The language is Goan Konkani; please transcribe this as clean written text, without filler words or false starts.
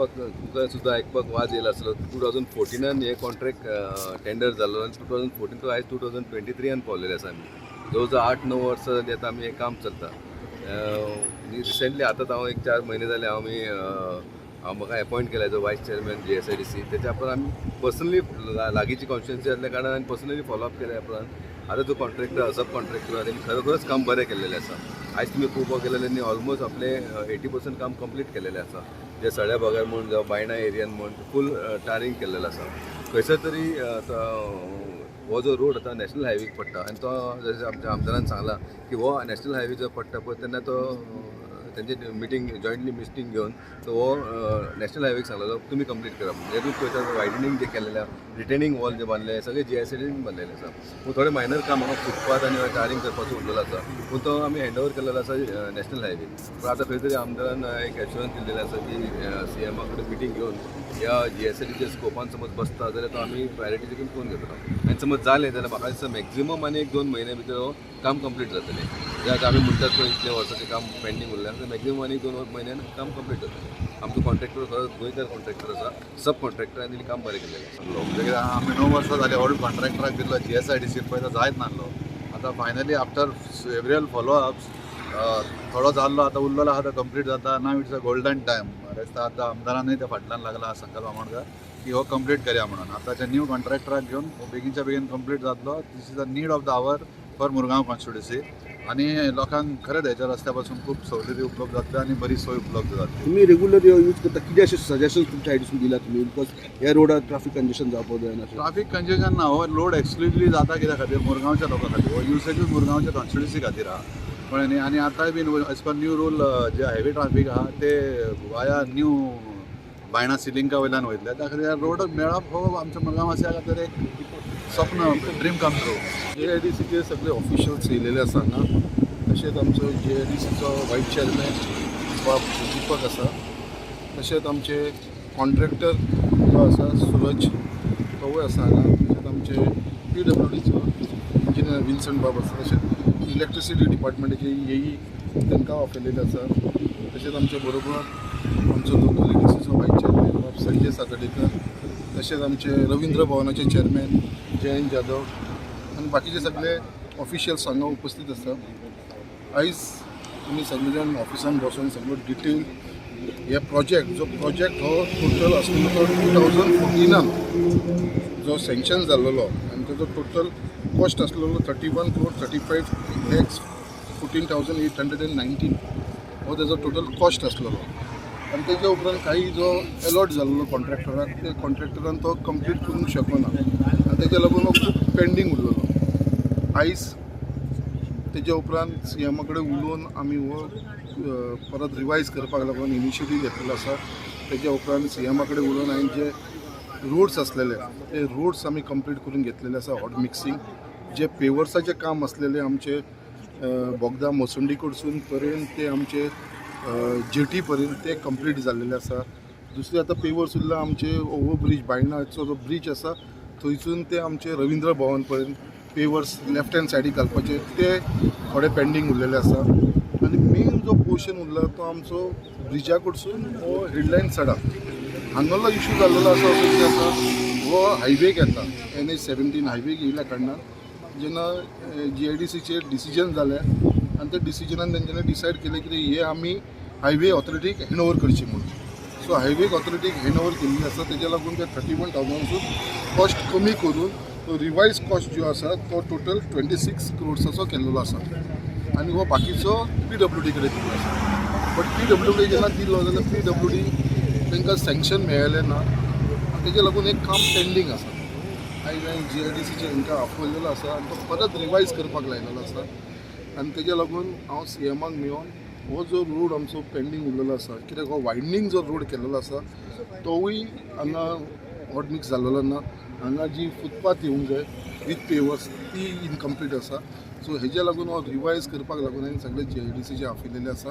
आयकपाक, तुमकां सुद्दां आयकपाक वाज येयला आसलो. 2014नान हे कॉन्ट्रॅक्ट टेंडर जाल्लो आनी 2014 टू आयज 2023आन पावलेले आसा आमी. जवळ जवळ 8-9 वर्सां जाली आतां आमी हें काम चलता. रिसंटली आतां हांव एक 4 म्हयने जाले आमी हांव म्हाका एपॉयंट केला as a vice chairman GSIDC. तेच्या उपरांत आमी पर्सनली लागींची कॉन्स्टिट्युएन्सी आसल्या कारणान आमी पर्सनली फॉलोअप केल्या उपरांत आतां जो कॉन्ट्रॅक्टर, सब कॉन्ट्रॅक्टर आहा, तेणी खरोखरच काम बरें केल्लेलें आसा. आयज तुमी पळोवपाक गेले जाल्यार ऑलमोस्ट आपले 80% काम कंप्लीट केलेलें आसा. जे सड्या भागार म्हूण जावं बायणा एरियान म्हूण फूल टारींग केल्लेलें आसा. खंयसर तरी हो जो रोड आतां नॅशनल हायवेक पडटा आनी तो जशें आमच्या आमदारान सांगलां की हो नॅशनल हायवे जो पडटा पळय, तेन्ना तो तेंचे मिटींग, जॉयंटली मिटींग घेवन तो हो नॅशनल हायवेक सांगलेलो तुमी कंप्लीट करा म्हणून. हेतून पळयता, वायडनिंग जे केल्लेलें आहा, रिटेनिंग वॉल जे बांदले, सगळे जीएसआयडीन बांदलेले आसा. पूण थोडे मायनर काम हांगा फुटपाथ आनी टारींग करपाचो उरलेलो आसा, पूण तो आमी हँड ओवर केलेलो आसा नॅशनल हायवे. पूण आतां खंय तरी आमदारान एक एश्युरन्स दिल्लेलें आसा की सीएमा कडेन मिटींग घेवन ह्या जीएसआयडीच्या स्कोपान समज बसता जाल्यार तो आमी प्रायोरिटी देखून करून घेतलो. आनी समज जालें जाल्यार म्हाका दिसता मॅक्झिमम आनी एक 2 म्हयन्या भितर हो काम कंप्लीट जातलें. जे आतां आमी म्हणटात पळय इतले वर्साचें काम पेंडींग उरलें, आतां मॅक्झिमम आनी 2 म्हयन्यान काम कंप्लीट जातलें. आमचो कॉन्ट्रॅक्टर खरोच गोंयकार कॉन्ट्रॅक्टर आसा, सब कॉन्ट्रॅक्टर, आनी तेणी काम बरें केल्लें आसा. म्हणजे आमी 9 वर्सां जाली ओल्ड कॉन्ट्रॅक्टराक दिल्लो जीएसआयडीसीन पळय, तो जायत नासलो. आतां फायनली आफ्टर सेवरल फॉलोअप्स थोडो जाल्लो, आतां उरलेलो आहा तो कंप्लीट जाता. Now it's a golden time. दिसता आतां आमदारानूय त्या फाटल्यान लागला संकल्प आमोणकर की हो कंप्लीट करया म्हणून. आतांच्या न्यू कॉन्ट्रॅक्टराक घेवन हो बेगीनच्या बेगीन कंप्लीट जातलो. This is a need of the hour for Murgaon constituency आनी लोकांक खरेंच हेच्या रस्त्या पासून खूब सवलती उपलब्ध जातल्यो आनी बरी सोय उपलब्ध जातली. तुमी रेग्युलर यूज करता, कितें अशें सजेशन तुमच्या सायडसून दिला तुमी? Because ह्या रोडार ट्राफीक कंजेशन जावपाक जायना अशें. ट्राफीक कंजेशन ना. हो रोड एक्सक्लुजिवली जाता कित्या खातीर? मुरगांवच्या लोकां खातीर. हो युसेजूच मुरगांवच्या कॉन्स्टिट्युन्सी खातीर आहा, कळ्ळें न्ही? आनी आतांय बीन एज पर न्यू रूल जे हेवी ट्राफीक आहा ते वाया न्यू बायणा सिलिंका वयल्यान वयतले. त्या खातीर रोड मेळप हो आमच्या मुरगांव वासिया खातीर एक स्वप्न, ड्रीम कम ट्रू. जीआयडीसीचे सगळे ऑफिशियल्स येयलेले आसा हांगा. तशेंच आमचो जीआयडीसीचो वायस चेअरमॅन बाब दीपक आसा. तशेंच आमचे कॉन्ट्रॅक्टर जो आसा सुरज, तोवूय आसा हांगा. तशेंच आमचे पीडब्ल्यूडीचो इंजिनियर विन्संट बाब आसा. तशेंच इलेक्ट्रिसिटी डिपार्टमेंटाचे एई, तांकां आपयलेले आसा. तशेंच आमचे बरोबर आमचो लोकल एडीसीचो वायस चेअरमॅन बाब संजय सातर्डेकर, तशेंच आमचे रवींद्र भवनाचे चेअरमॅन जयंत जाधव आनी बाकीचे सगळे ऑफिशियल्स हांगा उपस्थित आसा. आयज आमी सगळे जाण ऑफिसान बसून सगळो डिटेल हे प्रोजेक्ट, जो प्रोजेक्ट हो टोटल आसलेलो तो 2014नान जो सँक्शन जाल्लेलो आनी तेजो टोटल कॉस्ट आसलेलो 31 crore 35 lakhs 14,819 हो तेजो टोटल कॉस्ट आसलेलो. आनी तेज्या उपरांत काही जो एलॉट जाल्लो कॉन्ट्रॅक्टराक, ते कॉन्ट्रॅक्टरान तो कंप्लीट करूंक शकना आनी तेज्या लागून हो खूब पेंडींग उरलेलो. आयज तेज्या उपरांत सीएमा कडेन उलोवन आमी हो परत रिवायज करपाक लागून इनिशिएटीव घेतलेलो आसा. तेज्या उपरांत सीएमा कडेन उलोवन हांवें जे रोड्स आसलेले ते रोड्स आमी कंप्लीट करून घेतलेले आसा. हॉट मिक्सिंग जे पेवर्साचें काम आसलेलें आमचे बोगदा मसुंडी कडसून पर्यंत ते आमचे जेटी पर्यंत ते कंप्लीट जाल्लेले आसा. दुसरें आतां पेवर्स उरला आमचे ओवर ब्रीज, बायणाचो जो ब्रीज आसा थंयसून ते आमचे रवींद्र भवन पर्यंत पेवर्स लेफ्ट हँड सायडीक घालपाचे, ते थोडे पेंडींग उरलेले आसा. आनी मेन जो पोर्शन उरला तो आमचो ब्रिजा कडसून हो हेडलायन सडा हांगालो इशू जाल्लेलो आसा. असो कितें आसा, हो हायवेक येता, एनएच 17 हायवेक येयल्या कारणान जेन्ना जीआयडीसीचेर डिसिजन जालें आनी त्या डिसिजनान तेंच्यांनी डिसायड केलें की हे आमी हायवे ऑथॉरिटीक हँड ओवर करची म्हणून. सो हायवे ऑथॉरिटीक हँड ओवर केल्ली आसा. तेज्या लागून ते 31,000सून कॉस्ट कमी करून तो रिवायज कॉस्ट जो आसा तो टोटल 26 क्रोड्साचो केल्लो आसा आनी हो बाकीचो पीडब्ल्यूडी कडेन दिल्लो आसा. बट पीडब्ल्यूडी जेन्ना दिलो जाल्यार पीडब्ल्यूडी तांकां सँक्शन मेळ्ळें ना आनी तेज्या लागून एक काम पेंडींग आसा. आयज हांवें जीआयडीसीचे हांकां आपयलेलो आसा आनी तो परत रिवायज करपाक लायलेलो आसा. आनी तेज्या लागून हांव सीएमाक मेळोन हो जो रोड आमचो पेंडींग उरलेलो आसा, कित्याक हो वायडनींग जो रोड केलेलो आसा तोवूय हांगा हॉट मिक्स जाल्लेलो ना. हांगा जी फुटपाथ येवंक जाय विथ पेवर्स ती इनकम्प्लीट आसा. सो हेज्या लागून हो रिवायज करपाक लागून हांवें सगळे जीआयडीसीचे आपयलेले आसा.